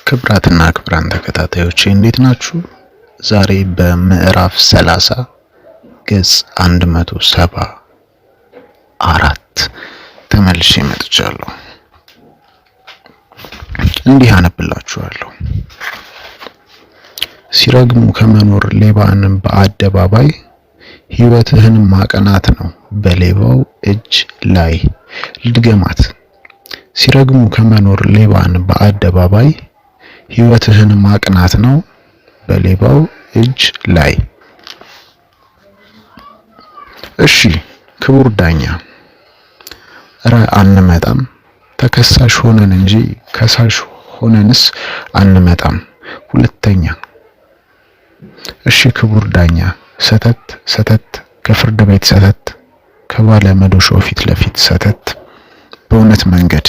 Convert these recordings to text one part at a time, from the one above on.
ክብራትና ክብራን ተከታታዮቼ እንዴት ናችሁ? ዛሬ በምዕራፍ 30 ገጽ 174 ተመልሼ መጥቻለሁ። እንዲህ አነብላችኋለሁ። ሲረግሙ ከመኖር ሌባን በአደባባይ ሕይወትህን ማቅናት ነው በሌባው እጅ ላይ። ልድገማት። ሲረግሙ ከመኖር ሌባን በአደባባይ ሕይወትህን ማቅናት ነው በሌባው እጅ ላይ። እሺ ክቡር ዳኛ፣ እረ አንመጣም። ተከሳሽ ሆነን እንጂ ከሳሽ ሆነንስ አንመጣም። ሁለተኛ፣ እሺ ክቡር ዳኛ፣ ሰተት ሰተት ከፍርድ ቤት ሰተት፣ ከባለ መዶሻው ፊት ለፊት ሰተት፣ በእውነት መንገድ።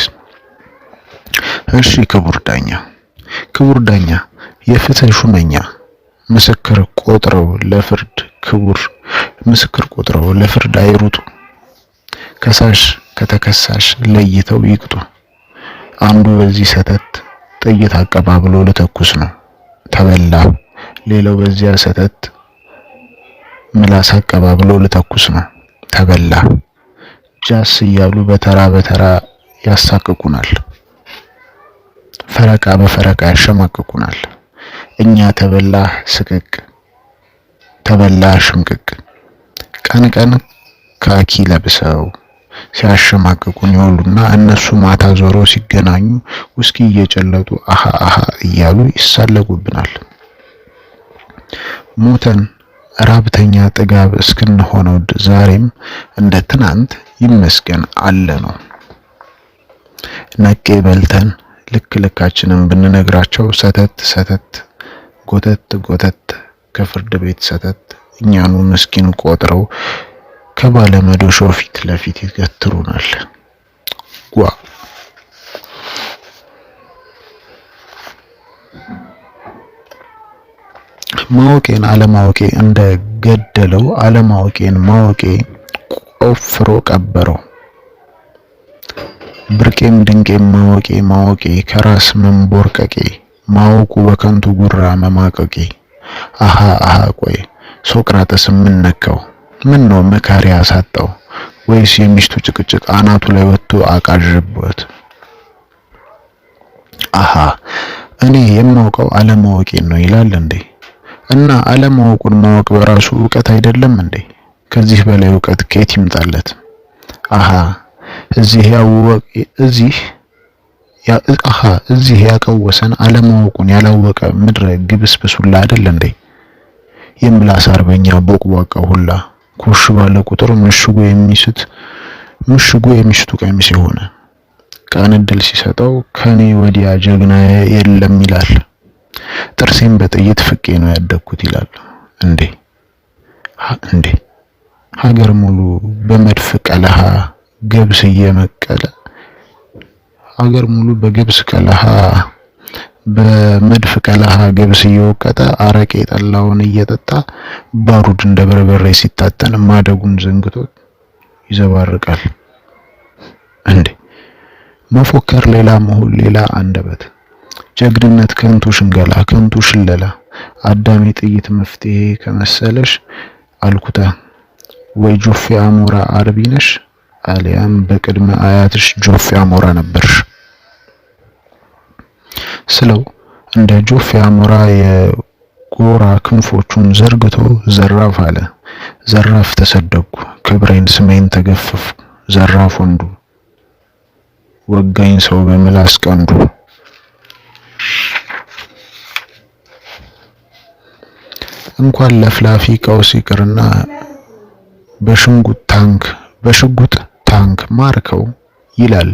እሺ ክቡር ዳኛ፣ ክቡር ዳኛ፣ የፍትህ ሹመኛ፣ ምስክር ቆጥረው ለፍርድ ክቡር ምስክር ቆጥረው ለፍርድ አይሩጡ፣ ከሳሽ ከተከሳሽ ለይተው ይቅጡ። አንዱ በዚህ ሰተት ጥይት አቀባብሎ ልተኩስ ነው ተበላ። ሌላው በዚያ ሰተት ምላስ አቀባብሎ ልተኩስ ነው ተበላ። ጃስ እያሉ በተራ በተራ ያሳቅቁናል። ፈረቃ በፈረቃ ያሸማቅቁናል። እኛ ተበላህ ስቅቅ ተበላህ ሽምቅቅ። ቀን ቀን ካኪ ለብሰው ሲያሸማቅቁን ይውሉና እነሱ ማታ ዞሮ ሲገናኙ ውስኪ እየጨለጡ አሃ አሃ እያሉ ይሳለቁብናል። ሞተን ራብተኛ ጥጋብ እስክንሆነው ዛሬም እንደ ትናንት ይመስገን አለ ነው። ነቄ በልተን ልክ ልካችንን ብንነግራቸው ሰተት ሰተት ጎተት ጎተት ከፍርድ ቤት ሰተት እኛኑ ምስኪን ቆጥረው ከባለመዶሻው ፊት ለፊት ይገትሩናል። ጓ ማወቄን አለማወቄ እንደ ገደለው አለማወቄን ማወቄ ቆፍሮ ቀበረው። ብርቄም ድንቄም ማወቄ ማወቄ ከራስ መንቦርቀቄ ማወቁ በከንቱ ጉራ መማቀቄ። አሃ አሃ ቆይ ሶቅራጥስ ምን ነካው? ምን ነው መካሪ አሳጣው? ወይስ የሚስቱ ጭቅጭቅ አናቱ ላይ ወጥቶ አቃዠበት? አሃ እኔ የማውቀው አለማወቄን ነው ይላል እንዴ? እና አለማወቁን ማወቅ በራሱ እውቀት አይደለም እንዴ? ከዚህ በላይ እውቀት ከየት ይምጣለት? አሃ እዚህ ያወቅ እዚህ አሃ እዚህ ያቀወሰን አለማወቁን ያላወቀ ምድረ ግብስብስ ሁላ አይደል እንዴ? የምላስ አርበኛ ቦቅቧቃ ሁላ ኮሽ ባለ ቁጥር ምሽጉ የሚስት ምሽጉ የሚስቱ ቀሚስ የሆነ ቀን እድል ሲሰጠው ከኔ ወዲያ ጀግና የለም ይላል። ጥርሴን በጥይት ፍቄ ነው ያደግኩት ይላል። እንዴ እንዴ ሀገር ሙሉ በመድፍ ቀለሃ ገብስ እየመቀለ ሀገር ሙሉ በገብስ ቀለሃ በመድፍ ቀለሃ ገብስ እየወቀጠ አረቄ ጠላውን እየጠጣ ባሩድ እንደ በርበሬ ሲታጠን ማደጉን ዘንግቶ ይዘባርቃል። እንዴ መፎከር ሌላ መሆን ሌላ አንደበት፣ ጀግንነት ከንቱ ሽንገላ ከንቱ ሽለላ። አዳሜ ጥይት መፍትሄ ከመሰለሽ አልኩታ ወይ ጆፌ አሞራ አርቢ ነሽ አሊያም በቅድመ አያትሽ ጆፌ አሞራ ነበርሽ ስለው እንደ ጆፌ አሞራ የጎራ ክንፎቹን ዘርግቶ ዘራፍ አለ። ዘራፍ ተሰደብኩ፣ ክብሬን ስሜን ተገፈፍኩ። ዘራፍ ወንዱ ወጋኝ ሰው በምላስ ቀንዱ። እንኳን ለፍላፊ ቀውስ ይቅርና በሽንጉጥ ታንክ በሽጉጥ ታንክ ማርከው ይላል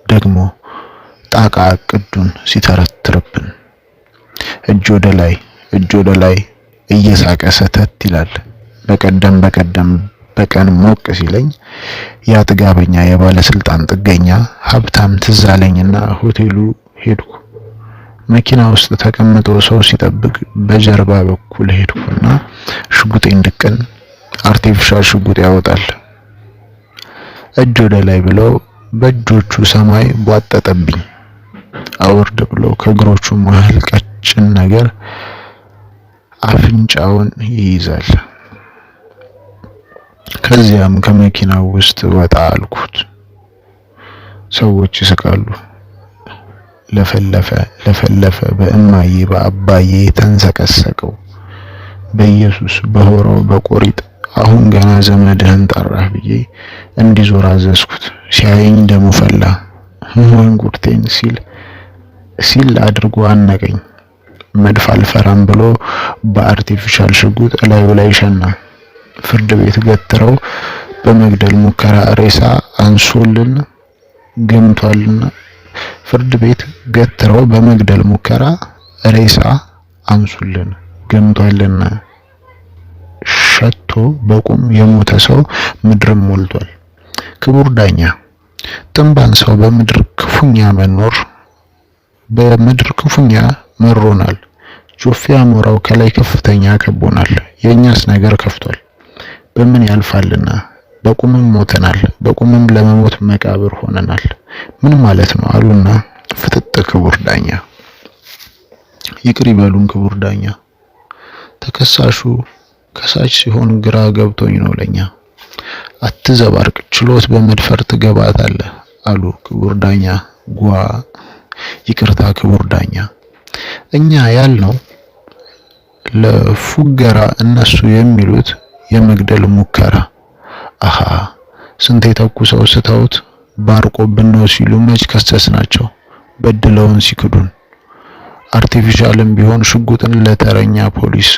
ደግሞ ጣቃ ቅዱን ሲተረትርብን። እጅ ወደ ላይ እጅ ወደ ላይ እየሳቀ ሰተት ይላል። በቀደም በቀደም በቀን ሞቅ ሲለኝ ያ ጥጋበኛ የባለስልጣን ጥገኛ ሀብታም ትዝ አለኝና ሆቴሉ ሄድኩ። መኪና ውስጥ ተቀምጦ ሰው ሲጠብቅ በጀርባ በኩል ሄድኩና ሽጉጤን ድቅን artificial ሽጉጥ ያወጣል። እጅ ወደ ላይ ብለው በእጆቹ ሰማይ ቧጠጠብኝ። አውርድ ብሎ ከእግሮቹ መሃል ቀጭን ነገር አፍንጫውን ይይዛል። ከዚያም ከመኪናው ውስጥ ወጣ አልኩት። ሰዎች ይስቃሉ። ለፈለፈ ለፈለፈ፣ በእማዬ በአባዬ ተንሰቀሰቀው፣ በኢየሱስ በሆራው በቆሪጥ አሁን ገና ዘመድህን ጠራህ ብዬ እንዲዞር አዘዝኩት። ሲያየኝ ደሙ ፈላ። መንጉርቴን ሲል ሲል አድርጎ አነቀኝ። መድፍ አልፈራም ብሎ በ artificial ሽጉጥ እላዩ ላይ ሸና። ፍርድ ቤት ገትረው በመግደል ሙከራ ሬሳ አንሱልን ገምቷልና ፍርድ ቤት ገትረው በመግደል ሙከራ ሬሳ አንሱልን ገምቷልና ሸቶ በቁም የሞተ ሰው ምድርም ሞልቷል። ክቡር ዳኛ፣ ጥንባን ሰው በምድር ክፉኛ መኖር በምድር ክፉኛ መሮናል። ጆፌ አሞራው ከላይ ከፍተኛ ከቦናል። የእኛስ ነገር ከፍቷል። በምን ያልፋልና በቁምም ሞተናል። በቁምም ለመሞት መቃብር ሆነናል። ምን ማለት ነው አሉና ፍጥጥ። ክቡር ዳኛ፣ ይቅር ይበሉን ክቡር ዳኛ፣ ተከሳሹ ከሳች ሲሆን ግራ ገብቶኝ ነው ለኛ። አትዘባርቅ፣ ችሎት በመድፈር ትገባታለህ አሉ ክቡር ዳኛ። ጓ ይቅርታ ክቡር ዳኛ፣ እኛ ያልነው ለፉገራ፣ እነሱ የሚሉት የመግደል ሙከራ። አሃ ስንት የተኩሰው ስተውት ባርቆብን ነው ሲሉ መች ከሰስናቸው? በድለውን ሲክዱን። artificial ም ቢሆን ሽጉጥን ለተረኛ ፖሊስ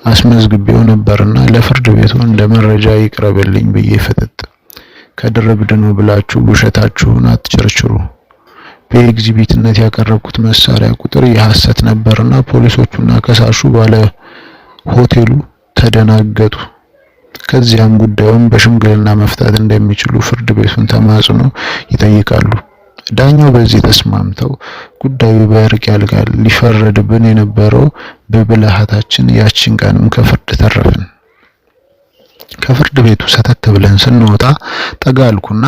አስመዝግቤው ነበርና ለፍርድ ቤቱ እንደ መረጃ ይቅረብልኝ ብዬ ፍጥጥ። ከድርብ ነው ብላችሁ ውሸታችሁን አትቸርችሩ። በኤግዚቢትነት ያቀረብኩት መሳሪያ ቁጥር የሐሰት ነበርና ፖሊሶቹና ከሳሹ ባለ ሆቴሉ ተደናገጡ። ከዚያም ጉዳዩን በሽምግልና መፍታት እንደሚችሉ ፍርድ ቤቱን ተማጽኖ ይጠይቃሉ። ዳኛው በዚህ ተስማምተው ጉዳዩ በእርቅ ያልቃል። ሊፈረድብን የነበረው በብልሃታችን ያችን ቀንም ከፍርድ ተረፍን። ከፍርድ ቤቱ ሰተት ብለን ስንወጣ ጠጋ አልኩና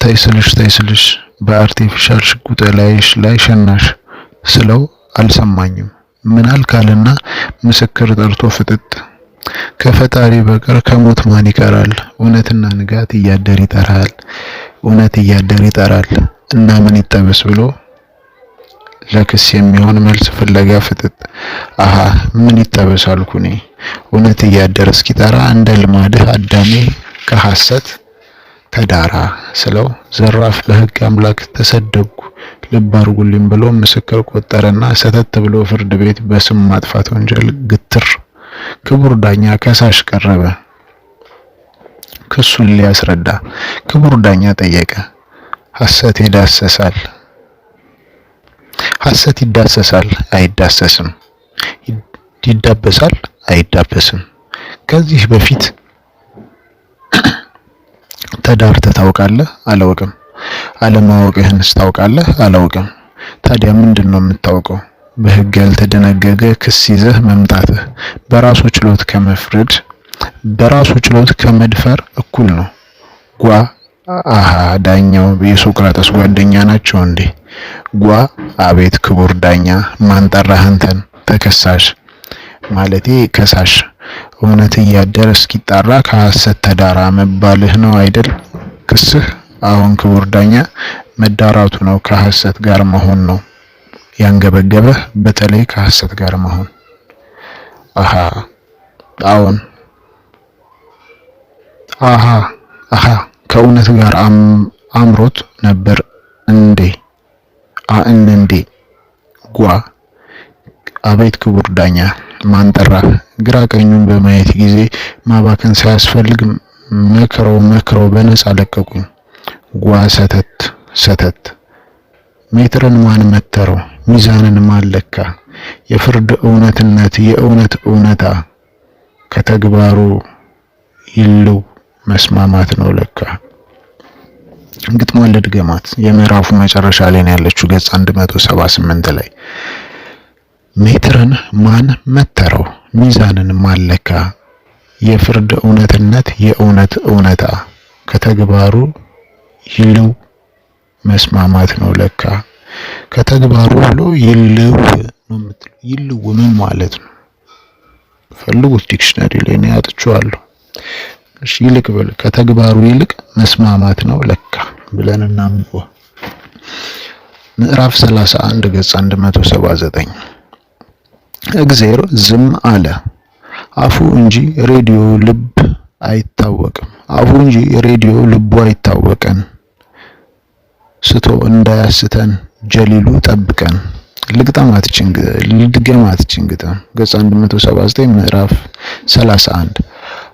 ተይ ስልሽ ተይ ስልሽ በ artificial ሽጉጥ ላይሽ ላይ ሸናሽ ስለው አልሰማኝም። ምን አልካልና ምስክር ጠርቶ ፍጥጥ። ከፈጣሪ በቀር ከሞት ማን ይቀራል? እውነትና ንጋት እያደር ይጠራል። እውነት እያደር ይጠራል እና ምን ይጠበስ ብሎ ለክስ የሚሆን መልስ ፍለጋ ፍጥጥ። አሃ ምን ይጠበስ አልኩ እኔ። እውነት እያደረ እስኪጠራ እንደ ልማድህ አዳሜ ከሐሰት ተዳራ ስለው ዘራፍ በሕግ አምላክ ተሰደብኩ ልብ አድርጉልኝ ብሎ ምስክር ቆጠረና ሰተት ብሎ ፍርድ ቤት በስም ማጥፋት ወንጀል ግትር። ክቡር ዳኛ፣ ከሳሽ ቀረበ። ክሱን ሊያስረዳ ክቡር ዳኛ ጠየቀ። ሐሰት ይዳሰሳል ሐሰት ይዳሰሳል አይዳሰስም፣ ይዳበሳል አይዳበስም። ከዚህ በፊት ተዳርተህ ታውቃለህ? አላውቅም። አለማወቅህንስ ታውቃለህ? አላውቅም። ታዲያ ምንድን ነው የምታውቀው? በሕግ ያልተደነገገ ክስ ይዘህ መምጣትህ በራሱ ችሎት ከመፍረድ በራሱ ችሎት ከመድፈር እኩል ነው። ጓ አሃ ዳኛው የሶቅራጠስ ጓደኛ ናቸው እንዴ? ጓ አቤት ክቡር ዳኛ፣ ማን ጠራህ አንተን? ተከሳሽ ማለቴ ከሳሽ። እውነት እያደረ እስኪጣራ ከሐሰት ተዳራ መባልህ ነው አይደል ክስህ? አሁን ክቡር ዳኛ፣ መዳራቱ ነው ከሐሰት ጋር መሆን ነው ያንገበገበህ፣ በተለይ ከሐሰት ጋር መሆን። አሃ አዎን፣ አሃ አሃ ከእውነት ጋር አምሮት ነበር እንዴ? እንዴ? ጓ አቤት ክቡር ዳኛ፣ ማን ጠራህ? ግራ ቀኙን በማየት ጊዜ ማባከን ሳያስፈልግ መክረው መክረው በነፃ ለቀቁኝ። ጓ ሰተት ሰተት። ሜትርን ማን መተረው? ሚዛንን ማን ለካ? የፍርድ እውነትነት የእውነት እውነታ ከተግባሩ ይልው መስማማት ነው ለካ። ግጥሟን ልድገማት። የምዕራፉ መጨረሻ ላይ ነው ያለችው፣ ገጽ 178 ላይ። ሜትርን ማን መተረው? ሚዛንን ማን ለካ? የፍርድ እውነትነት የእውነት እውነታ ከተግባሩ ይልው መስማማት ነው ለካ። ከተግባሩ ብሎ ይልው ነው የምትለው። ይልው ምን ማለት ነው? ፈልጉት dictionary ላይ፣ እኔ አጥቼዋለሁ። እሺ ይልቅ በል፣ ከተግባሩ ይልቅ መስማማት ነው ለካ ብለን እናንብበው። ምዕራፍ 31 ገጽ 179። እግዜር ዝም አለ። አፉ እንጂ ሬዲዮ ልብ አይታወቅም። አፉ እንጂ ሬዲዮ ልቡ አይታወቀን። ስቶ እንዳያስተን ጀሊሉ ጠብቀን። ልግጠማት ልድገማት ግጥም፣ ገጽ 179 ምዕራፍ 31።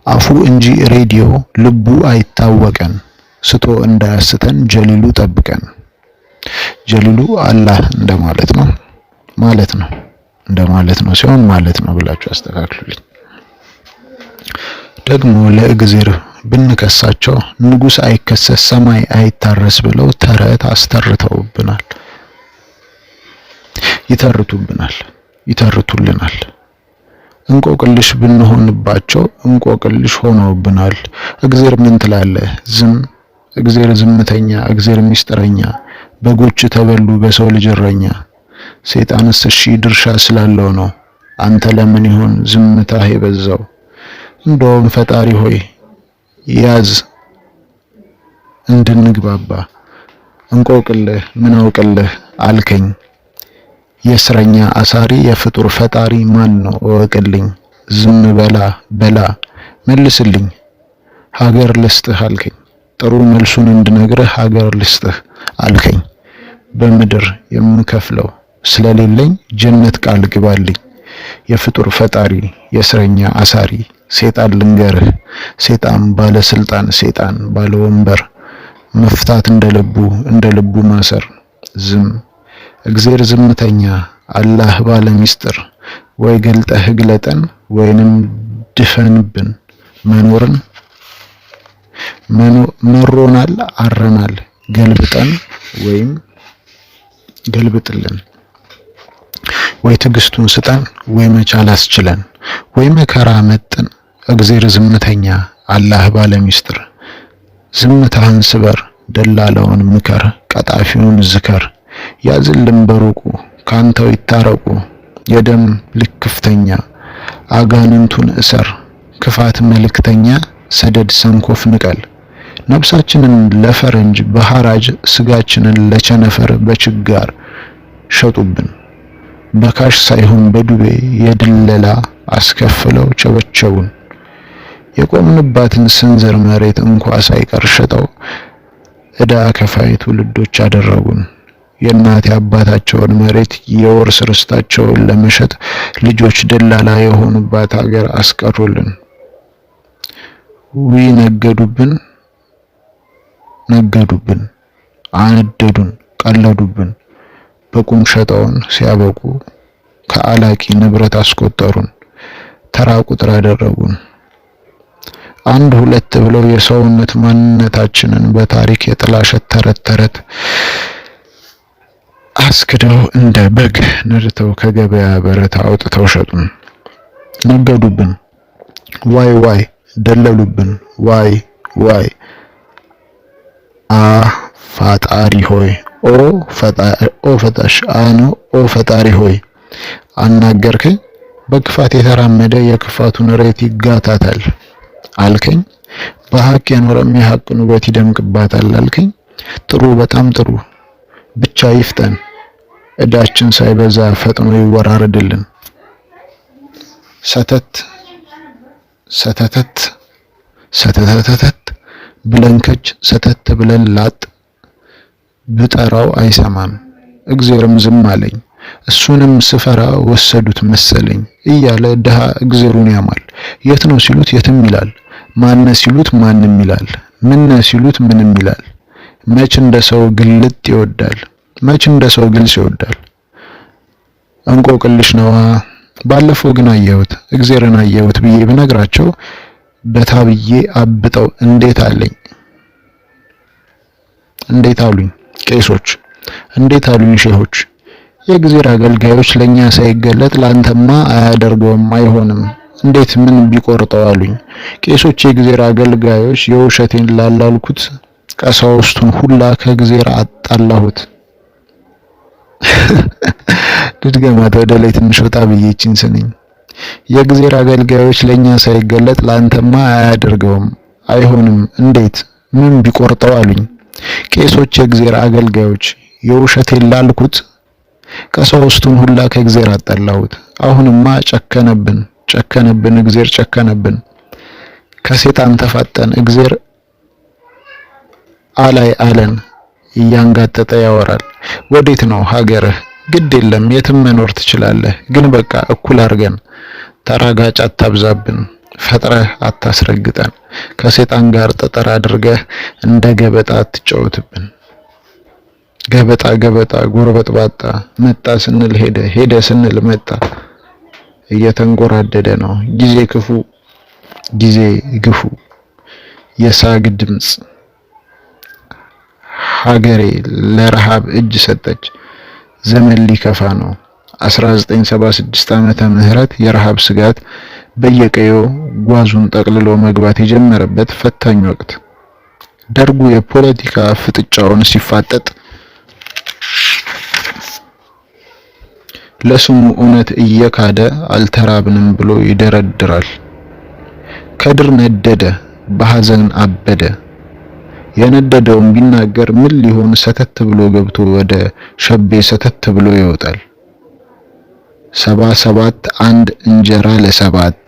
አፉ እንጂ ሬዲዮ ልቡ አይታወቀን፣ ስቶ እንዳያስተን ጀሊሉ ጠብቀን። ጀሊሉ አላህ እንደማለት ነው፣ ማለት ነው፣ እንደማለት ነው ሲሆን ማለት ነው ብላችሁ አስተካክሉልኝ። ደግሞ ለእግዜር ብንከሳቸው ንጉስ አይከሰስ ሰማይ አይታረስ ብለው ተረት አስተርተውብናል፣ ይተርቱብናል፣ ይተርቱልናል። እንቆቅልሽ ብንሆንባቸው እንቆቅልሽ ሆነውብናል። እግዜር ምን ትላለህ? ዝም እግዜር ዝምተኛ፣ እግዜር ሚስጥረኛ፣ በጎች ተበሉ በሰው ልጅ እረኛ። ሰይጣንስ እሺ ድርሻ ስላለው ነው። አንተ ለምን ይሆን ዝምታህ የበዛው? እንደውም ፈጣሪ ሆይ ያዝ እንድንግባባ፣ እንቆቅልህ ምን አውቅልህ አልከኝ። የእስረኛ አሳሪ የፍጡር ፈጣሪ ማን ነው እወቅልኝ። ዝም በላ በላ መልስልኝ። ሀገር ልስጥህ አልከኝ። ጥሩ መልሱን እንድነግርህ ሀገር ልስጥህ አልከኝ። በምድር የምከፍለው ስለሌለኝ ጀነት ቃል ግባልኝ። የፍጡር ፈጣሪ የእስረኛ አሳሪ ሴጣን ልንገርህ፣ ሴጣን ባለስልጣን፣ ሴጣን ባለወንበር፣ መፍታት እንደልቡ እንደልቡ ማሰር። ዝም እግዜር ዝምተኛ፣ አላህ ባለ ሚስጥር፣ ወይ ገልጠህ ግለጠን ወይንም ድፈንብን። መኖርን መሮናል አረናል፣ ገልብጠን ወይም ገልብጥልን። ወይ ትዕግስቱን ስጠን ወይ መቻል አስችለን ወይ መከራ መጥን። እግዜር ዝምተኛ፣ አላህ ባለ ሚስጥር፣ ዝምታህን ስበር፣ ደላላውን ምከር፣ ቀጣፊውን ዝከር፣ ያዝልን በሩቁ ካንተው ይታረቁ። የደም ልክፍተኛ አጋንንቱን እሰር፣ ክፋት መልእክተኛ ሰደድ ሰንኮፍ ንቀል። ነፍሳችንን ለፈረንጅ በሐራጅ፣ ስጋችንን ለቸነፈር በችጋር ሸጡብን። በ cash ሳይሆን በዱቤ የድለላ አስከፍለው ቸበቸቡን። የቆምንባትን ስንዝር መሬት እንኳ ሳይቀር ሸጠው ዕዳ ከፋይ ትውልዶች አደረጉን። የእናት አባታቸውን መሬት የውርስ ርስታቸውን ለመሸጥ ልጆች ደላላ የሆኑባት ሀገር አስቀሩልን። ዊ ነገዱብን፣ ነገዱብን፣ አነደዱን፣ ቀለዱብን። በቁም ሸጠውን ሲያበቁ ከአላቂ ንብረት አስቆጠሩን። ተራ ቁጥር አደረጉን። አንድ ሁለት ብለው የሰውነት ማንነታችንን በታሪክ የጥላሸት ተረት ተረት አስክደው እንደ በግ ነድተው ከገበያ በረት አውጥተው ሸጡን። ነገዱብን። ዋይ ዋይ ደለሉብን። ዋይ ዋይ አ ፈጣሪ ሆይ፣ ኦ ፈጣሽ አኖ ኦ ፈጣሪ ሆይ አናገርከኝ። በክፋት የተራመደ የክፋቱን ሬት ይጋታታል አልከኝ። በሀቅ የኖረም የሀቅን ውበት ይደምቅባታል አልከኝ። ጥሩ፣ በጣም ጥሩ፣ ብቻ ይፍጠን፣ እዳችን ሳይበዛ ፈጥኖ ይወራረድልን። ሰተት ሰተተት ሰተተተት ብለን ከች ሰተት ብለን ላጥ፣ ብጠራው አይሰማም። እግዜርም ዝም አለኝ። እሱንም ስፈራ ወሰዱት መሰለኝ እያለ ድሃ እግዜሩን ያማል። የት ነው ሲሉት የትም ይላል። ማነ ሲሉት ማንም ይላል። ምነ ሲሉት ምንም ይላል። መች እንደ ሰው ግልጥ ይወዳል። መች እንደ ሰው ግልጽ ይወዳል። እንቆቅልሽ ነዋ። ባለፈው ግን አየሁት፣ እግዜርን አየሁት ብዬ ብነግራቸው በታብዬ አብጠው እንዴት አለኝ እንዴት አሉኝ ቄሶች፣ እንዴት አሉኝ ሼሆች። የእግዜር አገልጋዮች ለኛ ሳይገለጥ ላንተማ አያደርገውም፣ አይሆንም፣ እንዴት ምን ቢቆርጠው አሉኝ። ቄሶች የእግዜር አገልጋዮች የውሸቴን ላላልኩት ቀሳውስቱን ሁላ ከእግዜር አጣላሁት። ልድገማት ወደ ላይ ትንሽ ወጣ ብዬ ይህችን ስንኝ። የእግዜር አገልጋዮች ለኛ ሳይገለጥ ላንተማ አያደርገውም፣ አይሆንም፣ እንዴት ምን ቢቆርጠው አሉኝ። ቄሶች የእግዜር አገልጋዮች የውሸቴን ላልኩት ቀሳውስቱን ሁላ ከእግዜር አጣላሁት። አሁንማ ጨከነብን፣ ጨከነብን፣ እግዜር ጨከነብን። ከሴጣን ተፋጠን እግዜር አላይ አለን። እያንጋጠጠ ያወራል። ወዴት ነው ሀገርህ? ግድ የለም የትም መኖር ትችላለህ፣ ግን በቃ እኩል አድርገን ተራጋጭ አታብዛብን፣ ፈጥረህ አታስረግጠን፣ ከሴጣን ጋር ጠጠር አድርገህ እንደ ገበጣ አትጫወትብን። ገበጣ ገበጣ ጎርበጥባጣ መጣ ስንል ሄደ፣ ሄደ ስንል መጣ። እየተንጎራደደ ነው ጊዜ ክፉ፣ ጊዜ ግፉ። የሳግ ድምጽ። ሀገሬ ለረሃብ እጅ ሰጠች። ዘመን ሊከፋ ነው። 1976 ዓመተ ምህረት የረሃብ ስጋት በየቀየው ጓዙን ጠቅልሎ መግባት የጀመረበት ፈታኝ ወቅት። ደርጉ የፖለቲካ ፍጥጫውን ሲፋጠጥ ለስሙ እውነት እየካደ አልተራብንም ብሎ ይደረድራል። ከድር ነደደ፣ በሐዘን አበደ። የነደደውን ቢናገር ምን ሊሆን ሰተት ብሎ ገብቶ ወደ ሸቤ ሰተት ብሎ ይወጣል። 77 አንድ እንጀራ ለሰባት፣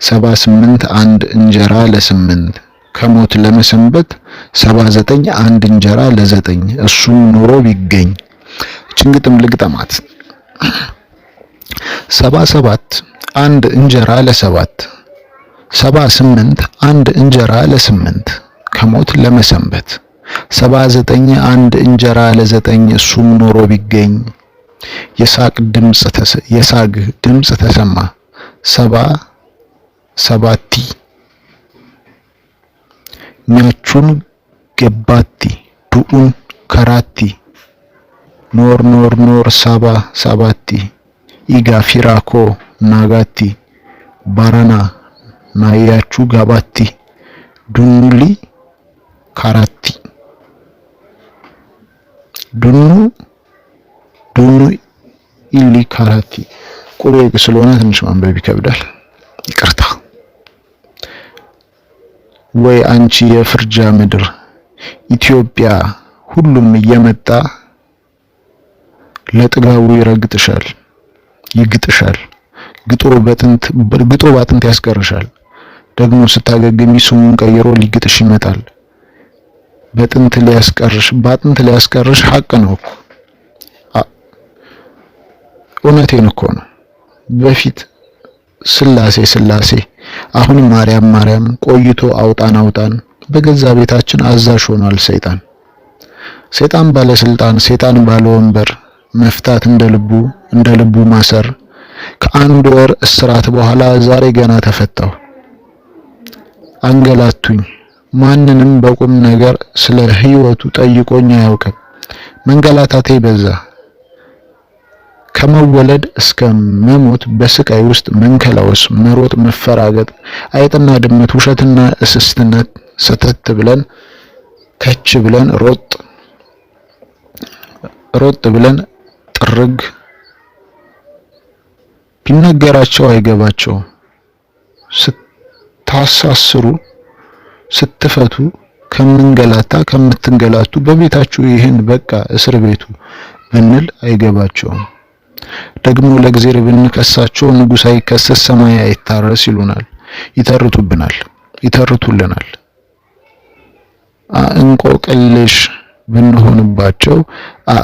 78 አንድ እንጀራ ለስምንት፣ ከሞት ለመሰንበት 79 አንድ እንጀራ ለዘጠኝ፣ እሱም ኖሮ ቢገኝ። እችን ግጥም ልግጠማት። 77 አንድ እንጀራ ለሰባት፣ 78 አንድ እንጀራ ለስምንት፣ ከሞት ለመሰንበት 79 አንድ እንጀራ ለዘጠኝ፣ እሱም ኖሮ ቢገኝ። የሳቅ ድምጽ የሳግ ድምጽ ተሰማ። ሰባ ሰባቲ ኛቹን ገባቲ ዱኡን ከራቲ ኖር ኖር ኖር ሳባ ሳባቲ ኢጋ ፊራኮ ናጋቲ ባራና ናያቹ ጋባቲ ዱኑሊ ካራቲ ዱኑ ዱኑ ኢሊ ካራቲ። ቁሬ ስለሆነ ትንሽ ማንበብ ይከብዳል፣ ይቅርታ። ወይ አንቺ የፍርጃ ምድር ኢትዮጵያ፣ ሁሉም እየመጣ ለጥጋቡ ይረግጥሻል፣ ይግጥሻል፣ ግጦ በጥንት ግጦ ባጥንት ያስቀርሻል። ደግሞ ስታገግሚ ስሙን ቀይሮ ሊግጥሽ ይመጣል። በጥንት ሊያስቀርሽ ባጥንት ሊያስቀርሽ ሐቅ ነው እኮ፣ እውነቴን እኮ ነው። በፊት ስላሴ ስላሴ፣ አሁን ማርያም ማርያም፣ ቆይቶ አውጣን አውጣን። በገዛ ቤታችን አዛዥ ሆኗል ሰይጣን። ሰይጣን ባለስልጣን፣ ሰይጣን ባለ ወንበር፣ መፍታት እንደ ልቡ እንደ ልቡ ማሰር። ከአንድ ወር እስራት በኋላ ዛሬ ገና ተፈታሁ። አንገላቱኝ። ማንንም በቁም ነገር ስለ ሕይወቱ ጠይቆኝ አያውቅም። መንገላታቴ በዛ። ከመወለድ እስከ መሞት በስቃይ ውስጥ መንከላወስ፣ መሮጥ፣ መፈራገጥ፣ አይጥና ድመት፣ ውሸትና እስስትነት፣ ሰተት ብለን ከች ብለን ሮጥ ሮጥ ብለን ጥርግ ቢነገራቸው አይገባቸውም። ስታሳስሩ ስትፈቱ ከምንገላታ ከምትንገላቱ በቤታችሁ ይህን በቃ እስር ቤቱ ብንል አይገባቸውም። ደግሞ ለእግዜር ብንከሳቸው ንጉሥ አይከሰስ ሰማይ አይታረስ ይሉናል፣ ይተርቱብናል፣ ይተርቱልናል። እንቆቅልሽ ብንሆንባቸው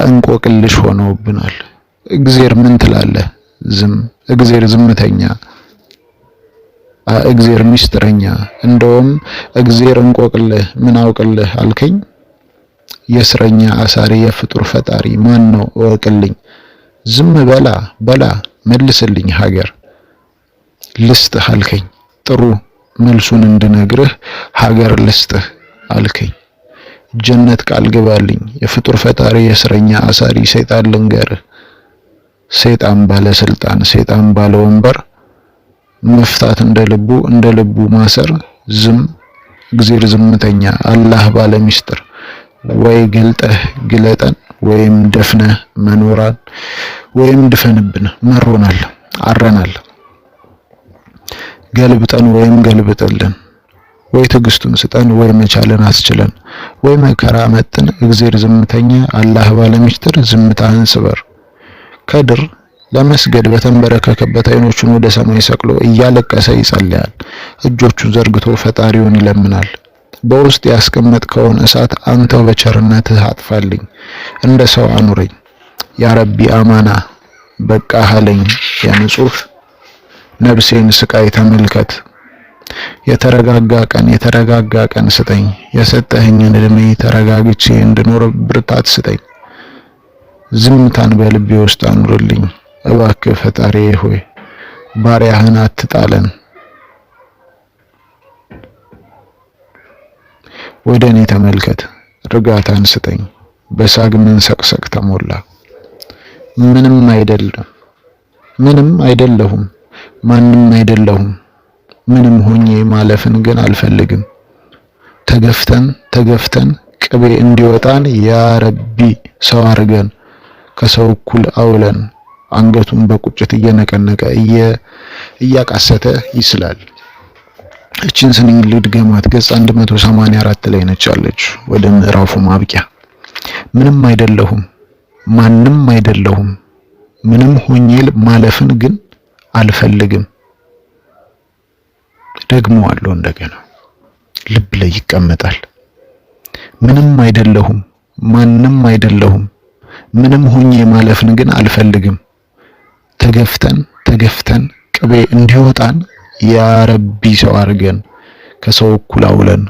እንቆቅልሽ ሆነውብናል። እግዜር ምን ትላለህ? ዝም እግዜር ዝምተኛ፣ እግዜር ሚስጥረኛ። እንደውም እግዜር እንቆቅልህ ምን አውቅልህ አልከኝ። የእስረኛ አሳሪ የፍጡር ፈጣሪ ማን ነው እወቅልኝ። ዝም በላ በላ መልስልኝ ሀገር ልስጥህ አልከኝ። ጥሩ መልሱን እንድነግርህ ሀገር ልስጥህ አልከኝ። ጀነት ቃል ግባልኝ የፍጡር ፈጣሪ የእስረኛ አሳሪ ሰይጣን ልንገርህ። ሰይጣን ባለስልጣን ሰይጣን ባለ ወንበር መፍታት እንደ ልቡ እንደ ልቡ ማሰር ዝም እግዜር ዝምተኛ፣ አላህ ባለ ሚስጥር፣ ወይ ገልጠህ ግለጠን ወይም ደፍነህ መኖራን ወይም ድፈንብን። መሮናል፣ አረናል። ገልብጠን ወይም ገልብጥልን፣ ወይ ትዕግስቱን ስጠን ወይ መቻልን አስችለን፣ ወይ መከራ መጥን። እግዜር ዝምተኛ፣ አላህ ባለ ሚስጥር፣ ዝምታህን ስበር። ከድር ለመስገድ በተንበረከከበት አይኖቹን ወደ ሰማይ ሰቅሎ እያለቀሰ ይጸልያል። እጆቹን ዘርግቶ ፈጣሪውን ይለምናል። በውስጥ ያስቀመጥከውን እሳት አንተው በቸርነትህ አጥፋልኝ፣ እንደ ሰው አኑረኝ። ያ ረቢ አማና በቃ አለኝ። የንጹህ ነፍሴን ስቃይ ተመልከት። የተረጋጋ ቀን የተረጋጋ ቀን ስጠኝ። የሰጠኸኝን እድሜ ተረጋግቼ እንድኖር ብርታት ስጠኝ። ዝምታን በልቤ ውስጥ አኑርልኝ። እባክህ ፈጣሪዬ ሆይ ባሪያህን አትጣለን። ወደ እኔ ተመልከት፣ እርጋታን ስጠኝ። በሳግ መንሰቅሰቅ ተሞላ። ምንም አይደለም፣ ምንም አይደለሁም፣ ማንም አይደለሁም። ምንም ሆኜ ማለፍን ግን አልፈልግም። ተገፍተን ተገፍተን ቅቤ እንዲወጣን ያ ረቢ ሰው አርገን፣ ከሰው እኩል አውለን። አንገቱን በቁጭት እየነቀነቀ እያቃሰተ ይስላል። እችን ስንኝ ልድገማት። ገጽ 184 ላይ ነች ያለች፣ ወደ ምዕራፉ ማብቂያ። ምንም አይደለሁም፣ ማንም አይደለሁም። ምንም ሆኜ ማለፍን ግን አልፈልግም። ደግሞ አለው እንደገና ልብ ላይ ይቀመጣል። ምንም አይደለሁም፣ ማንም አይደለሁም። ምንም ሆኜ ማለፍን ግን አልፈልግም። ተገፍተን ተገፍተን ቅቤ እንዲወጣን ያ ረቢ ሰው አድርገን፣ ከሰው እኩል አውለን።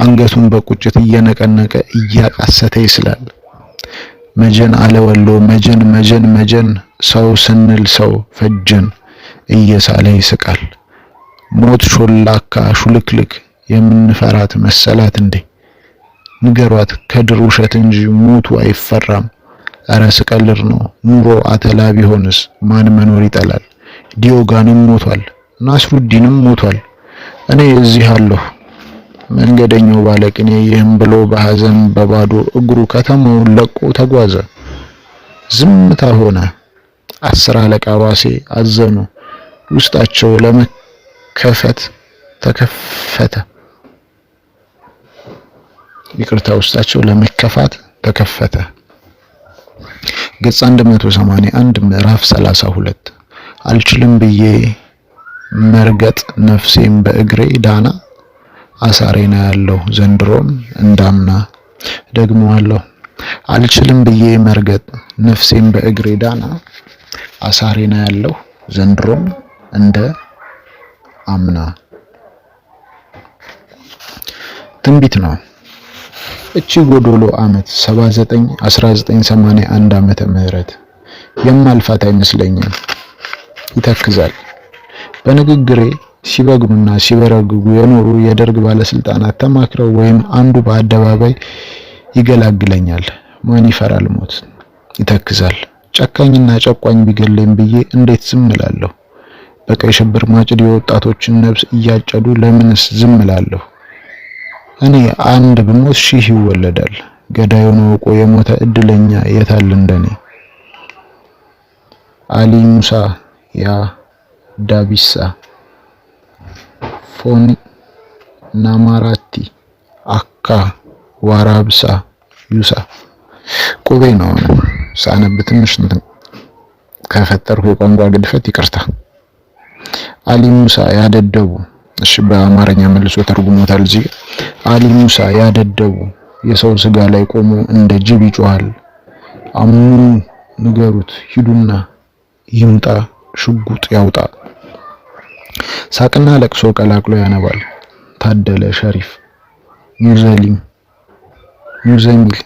አንገቱን በቁጭት እየነቀነቀ እያቃሰተ ይስላል። መጀን አለ ወሎ፣ መጀን መጀን መጀን፣ ሰው ስንል ሰው ፈጀን። እየሳለ ይስቃል። ሞት ሾላካ ሹልክልክ የምንፈራት መሰላት እንዴ? ንገሯት ከድር ውሸት እንጂ ሞቱ አይፈራም። እረ ስቀልድ ነው። ኑሮ አተላ ቢሆንስ ማን መኖር ይጠላል? ዲዮጋንም ሞቷል፣ ናስሩዲንም ሞቷል። እኔ እዚህ አለሁ። መንገደኛው ባለቅኔ ይህም ብሎ በሐዘን በባዶ እግሩ ከተማውን ለቆ ተጓዘ። ዝምታ ሆነ። አስር አለቃ ባሴ አዘኑ። ውስጣቸው ለመከፈት ተከፈተ። ይቅርታ፣ ውስጣቸው ለመከፋት ተከፈተ። ገጽ 181፣ ምዕራፍ 32። አልችልም ብዬ መርገጥ ነፍሴም በእግሬ ዳና፣ አሳሬና ያለው ዘንድሮም እንዳምና። ደግሞ አለሁ። አልችልም ብዬ መርገጥ ነፍሴም በእግሬ ዳና፣ አሳሬና ያለው ዘንድሮም እንደ አምና። ትንቢት ነው። እቺ ጎዶሎ ዓመት 79 1981 ዓመተ ምህረት የማልፋት አይመስለኝም። ይተክዛል። በንግግሬ ሲበግኑና ሲበረግጉ የኖሩ የደርግ ባለስልጣናት ተማክረው ወይም አንዱ በአደባባይ ይገላግለኛል። ማን ይፈራል ሞት? ይተክዛል። ጨካኝና ጨቋኝ ቢገለኝ ብዬ እንዴት ዝም እላለሁ? በቀይ ሽብር ማጭድ የወጣቶችን ነፍስ እያጨዱ ለምንስ ዝም እላለሁ? እኔ አንድ ብሞት ሺህ ይወለዳል። ገዳዩን አውቆ የሞተ እድለኛ የታል እንደኔ? አሊ ሙሳ ያ ዳቢሳ፣ ፎኒ ናማራቲ አካ ዋራብሳ ዩሳ። ቁቤ ነው ሳነብ ትንሽ እንትን ከፈጠርኩ የቋንቋ ግድፈት ይቅርታ። አሊ ሙሳ ያደደቡ። እሺ፣ በአማርኛ መልሶ ተርጉሞታል እዚህ። አሊ ሙሳ ያደደቡ የሰው ስጋ ላይ ቆሞ እንደ ጅብ ይጮሃል። አምኑ ንገሩት ሂዱና ይምጣ ሽጉጥ ያውጣ። ሳቅና ለቅሶ ቀላቅሎ ያነባል። ታደለ ሸሪፍ፣ ሙዘሊም፣ ሙዘሚል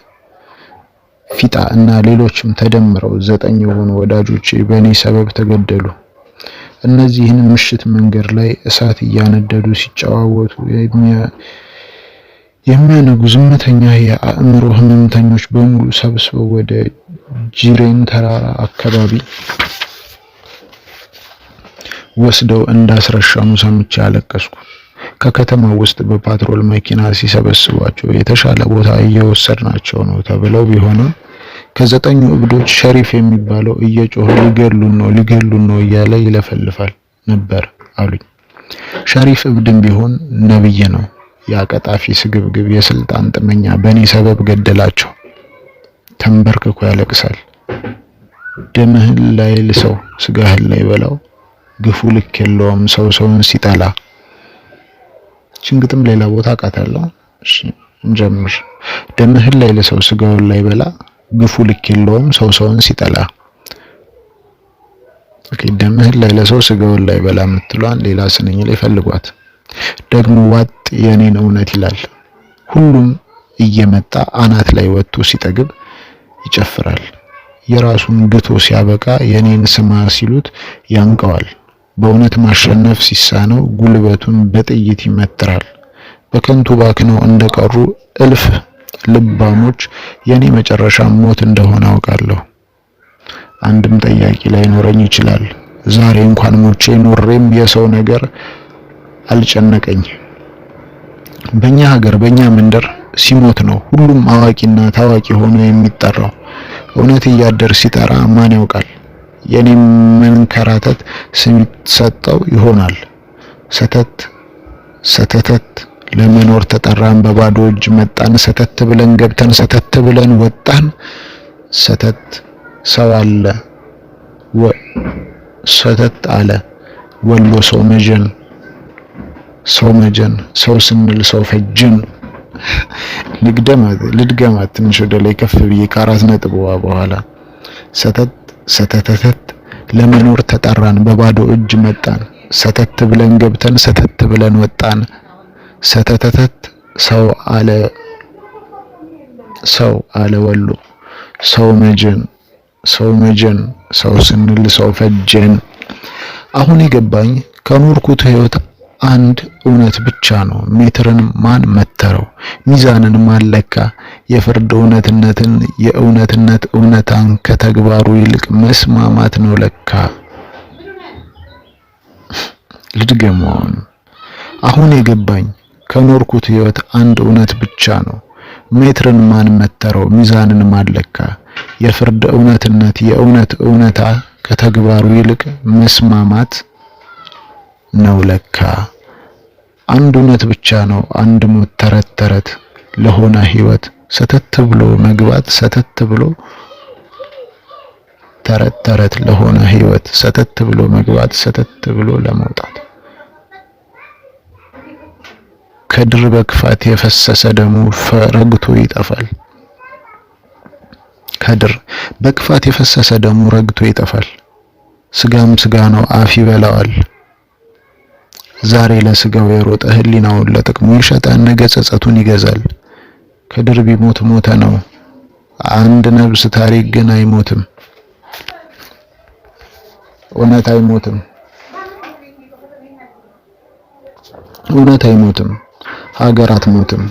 ፊጣ እና ሌሎችም ተደምረው 9 የሆኑ ወዳጆቼ በእኔ ሰበብ ተገደሉ። እነዚህን ምሽት መንገድ ላይ እሳት እያነደዱ ሲጨዋወቱ የሚያነጉ ዝምተኛ የአእምሮ ህመምተኞች በሙሉ ሰብስበው ወደ ጂሬን ተራራ አካባቢ ወስደው እንዳስረሸኑ ሰምቼ አለቀስኩ። ከከተማው ውስጥ በፓትሮል መኪና ሲሰበስቧቸው የተሻለ ቦታ እየወሰድናቸው ነው ተብለው ቢሆንም ከዘጠኙ እብዶች ሸሪፍ የሚባለው እየጮኸ ሊገድሉን ነው፣ ሊገድሉን ነው እያለ ይለፈልፋል ነበር አሉኝ። ሸሪፍ እብድም ቢሆን ነብይ ነው። ያ ቀጣፊ ስግብግብ የስልጣን ጥመኛ በእኔ ሰበብ ገደላቸው። ተንበርክኮ ያለቅሳል። ደምህን ላይልሰው ስጋህን ላይበላው ግፉ ልክ የለውም ሰው ሰውን ሲጠላ። ይችን ግጥም ሌላ ቦታ አውቃታለሁ። እሺ እንጀምር። ደምህን ላይልሰው ስጋውን ላይበላ ግፉ ልክ የለውም ሰው ሰውን ሲጠላ። Okay፣ ደምህን ላይልሰው ስጋውን ላይበላ የምትለዋን ሌላ ስንኝ ላይ ፈልጓት። ደግሞ ዋጥ የኔን እውነት ይላል። ሁሉም እየመጣ አናት ላይ ወጥቶ ሲጠግብ ይጨፍራል። የራሱን ግቶ ሲያበቃ የኔን ስማ ሲሉት ያንቀዋል። በእውነት ማሸነፍ ሲሳነው ጉልበቱን በጥይት ይመትራል። በከንቱ ባክነው እንደቀሩ እልፍ ልባሞች የኔ መጨረሻ ሞት እንደሆነ አውቃለሁ። አንድም ጠያቂ ላይኖረኝ ይችላል። ዛሬ እንኳን ሞቼ ኖሬም የሰው ነገር አልጨነቀኝ። በእኛ ሀገር በእኛ መንደር ሲሞት ነው ሁሉም አዋቂና ታዋቂ ሆኖ የሚጠራው። እውነት እያደር ሲጠራ ማን ያውቃል? የኔም መንከራተት ስም ይሰጠው ይሆናል። ሰተት ሰተተት ለመኖር ተጠራን፣ በባዶ እጅ መጣን። ሰተት ብለን ገብተን ሰተት ብለን ወጣን። ሰተት ሰው አለ ሰተት አለ ወሎ ሰው መጀን፣ ሰው መጀን፣ ሰው ስንል ሰው ፈጀን። ልድገማት ልድገማት ትንሽ ወደ ላይ ከፍ ብዬ ከአራት ነጥብ በኋላ። ሰተት ሰተተተት ለመኖር ተጠራን፣ በባዶ እጅ መጣን። ሰተት ብለን ገብተን ሰተት ብለን ወጣን። ሰተተተት ሰው አለ፣ ሰው አለ ወሎ ሰው መጀን፣ ሰው መጀን፣ ሰው ስንል ሰው ፈጀን። አሁን የገባኝ ከኖርኩት ህይወት አንድ እውነት ብቻ ነው። ሜትርን ማን መተረው? ሚዛንን ማን ለካ? የፍርድ እውነትነትን የእውነትነት እውነታን ከተግባሩ ይልቅ መስማማት ነው ለካ። ልድገመው። አሁን የገባኝ ከኖርኩት ህይወት አንድ እውነት ብቻ ነው። ሜትርን ማን መተረው? ሚዛንን ማን ለካ? የፍርድ እውነትነት የእውነት እውነታ ከተግባሩ ይልቅ መስማማት ነው ለካ። አንድ እውነት ብቻ ነው። አንድ ሞት ተረት ተረት ለሆነ ህይወት ሰተት ብሎ መግባት፣ ሰተት ብሎ ተረት ተረት ለሆነ ህይወት ሰተት ብሎ መግባት፣ ሰተት ብሎ ለመውጣት። ከድር በክፋት የፈሰሰ ደሙ ረግቶ ይጠፋል። ከድር በክፋት የፈሰሰ ደሙ ረግቶ ይጠፋል። ስጋም ስጋ ነው፣ አፍ ይበላዋል። ዛሬ ለስጋው የሮጠ ህሊናውን ለጥቅሙ ይሸጣል፣ ነገ ጸጸቱን ይገዛል። ከድር ቢሞት ሞተ ነው። አንድ ነፍስ ታሪክ ግን አይሞትም። እውነት አይሞትም። እውነት አይሞትም። ሀገር አትሞትም።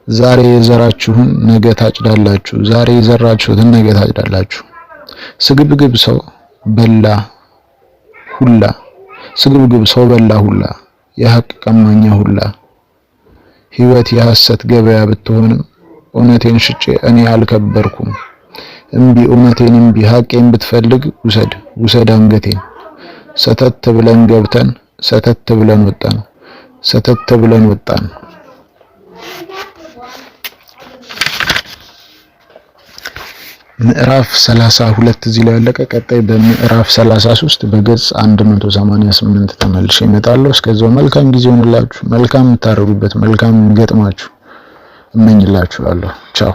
ዛሬ የዘራችሁን ነገ ታጭዳላችሁ። ዛሬ የዘራችሁትን ነገ ታጭዳላችሁ። ስግብግብ ሰው በላ ሁላ፣ ስግብግብ ሰው በላ ሁላ፣ የሀቅ ቀማኛ ሁላ። ህይወት የሐሰት ገበያ ብትሆንም እውነቴን ሽጬ እኔ አልከበርኩም። እምቢ እውነቴን፣ እምቢ ሀቄን፣ ብትፈልግ ውሰድ፣ ውሰድ አንገቴን። ሰተት ብለን ገብተን ሰተት ብለን ወጣን። ሰተት ብለን ወጣን። ምዕራፍ 32 እዚህ ላይ ያለቀ። ቀጣይ በምዕራፍ 33 በገጽ 188 ተመልሼ እመጣለሁ። እስከዛው መልካም ጊዜ ይሁንላችሁ። መልካም የምታደርጉበት መልካም ገጥማችሁ እመኝላችኋለሁ። ቻው።